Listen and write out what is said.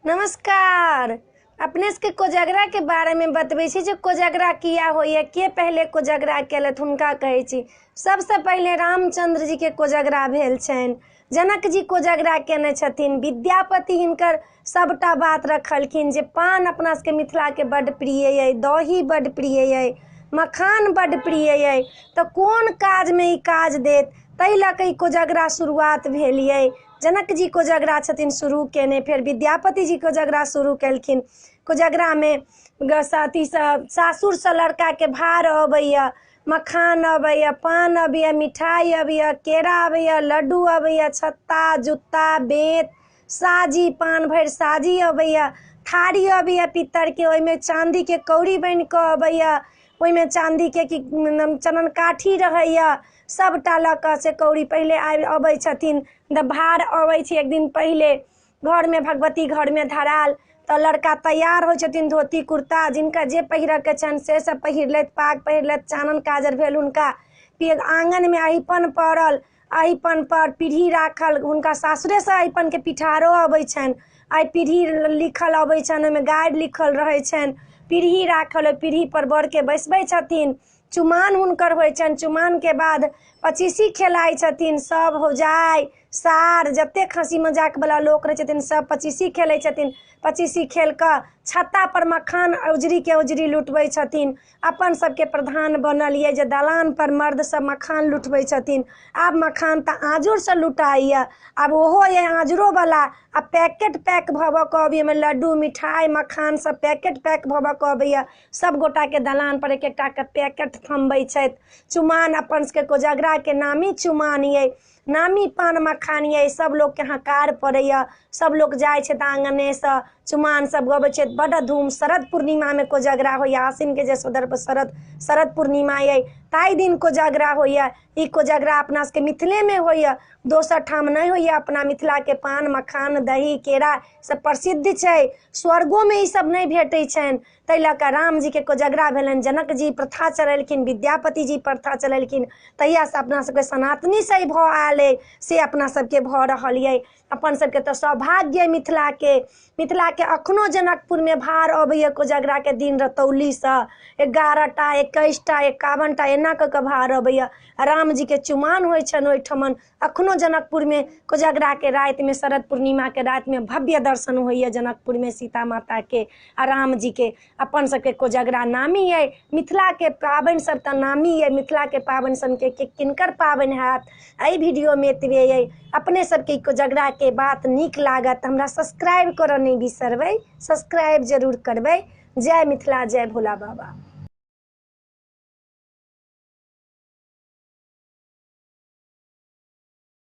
नमस्कार। अपने सबके कोजगरा के बारे में बतबै छी जे कोजगरा किया होइए, के पहिले कोजगरा केलथि हुनका कहै छी। सबसँ पहिले रामचंद्र जी के कोजगरा भेल छनि, जनक जी कोजगरा केने छथिन, विद्यापति हिनकर सबटा बात रखलखिन जे पान अपना सबके मिथिला के बड प्रिय अइ, दही बड प्रिय अइ, मखान बड प्रिय अइ, तऽ कोन काजमे ई काज देत, ताहि लऽ कऽ ई कोजगरा शुरुआत भेल अइ। जनक जी कोजगरा छथिन शुरू केने, फेर विद्यापति जी कोजगरा शुरू केलखिन। कोजगरामे अथीसँ सासुरसँ लड़काके भार अबैए, मखान अबैए, पान अबैए, मिठाइ अबैए, केरा अबैए, लड्डू अबैए, छत्ता, जुत्ता, बेंत, साजी, पान भरि साजी अबैए, थारी अबैए पित्तरके, ओहिमे चाँदीके कौड़ी बनिकऽ अबैए, ओहिमे चाँदीके की चनन काठी रहैए, सबटा लऽ कऽ से कौड़ी पहिले आबि अबै छथिन। भार अबै छै एक दिन पहिले, घरमे भगवती घरमे धरायल तऽ लड़का तैयार होइ छथिन, धोती कुर्ता जिनका जे पहिरऽके छनि से सब पहिर लेत, पाग पहिर लेत, चानन काजर भेल हुनका। आँगनमे अहिपन पड़ल, अहिपन पर पीढ़ी राखल, हुनका सासुरेसँ अहिपनके पिठारो अबै छनि, आइ पीढ़ी लिखल अबै छनि, ओहिमे गारि लिखल रहै छनि, पीढ़ी राखल, ओहि पीढ़ी पर बरके बैसबै छथिन, चुमान हुनकर होइ छनि, चुमानके बाद पचीसी खेलाइ छथिन, सब भौजाइ सार जतेक हँसी मजाकवला लोक रहै छथिन सब पचीसी खेलै छथिन। पचीसी खेल कऽ छत्ता पर मखान औजरीके औजरी लुटबै छथिन। अपन सबके प्रधान बनल ये जे दलान पर मर्द सब मखान लुटबै छथिन। आब मखान तऽ आँजुरसँ लुटाइए, आब ओहो ये आँजुरोवला, आ पैकेट पैक भऽ भऽ कऽ अबैए, ओहिमे लड्डू मिठाइ मखान सब पैकेट पैक भऽ भऽ कऽ अबैए। सब गोटाके दलान पर एक एकटाके पैकेट थमबै छथि। चुमान अपन सबके कोजगराके नामी चुमान ये, नामी पान मखान ये, सब लोकके हकार पड़ैए, सब लोक जाइ छथि आँगनेसँ चुमान सब गबै छथि। बड्ड धूम शरद पूर्णिमामे कोजगरा होइए, आसिनके जे शरद पूर्णिमा अइ ताहि दिन कोजगरा होइए। ई कोजगरा अपना सबके मिथिलेमे होइए, दोसर ठाम नहि होइए। अपना मिथिलाके पान मखान दही केरा सब प्रसिद्ध छै, स्वर्गोमे ई सब नहि भेटै छनि। ताहि लऽ कऽ रामजीके कोजगरा भेलनि, जनक जी प्रथा चलेलखिन, विद्यापति जी प्रथा चलेलखिन, तहियासँ अपना सबके सनातनीसँ ई भऽ आयल अइ, से अपना सबके भऽ रहल अइ। अपन सबके तऽ सौभाग्य अइ मिथिलाके। मिथिलाके अखनो जनकपुरमे भार अबैए कोजगराके दिन रतौलीसँ 11 टा 21 टा 51 टा एना कऽ कऽ भार अबैए। रामजीके चुमान होइ छनि ओहिठमन। अखनो जनकपुरमे कोजगराके रातिमे शरद पूर्णिमाके रातिमे भव्य दर्शन होइए जनकपुरमे सीता माताके आ रामजीके। अपन सबके कोजगरा नामी अइ, मिथिलाके पाबनि सब तऽ नामी अइ। मिथिलाके पाबनि सबके किनकर पाबनि हैत। एहि वीडियोमे एतबे अइ। अपने सबके कोजगराके बात नीक लागत हमरा सब्सक्राइब करऽ नहि बिसरबै, सब्सक्राइब जरूर करबै। जय मिथिला, जय भोला बाबा।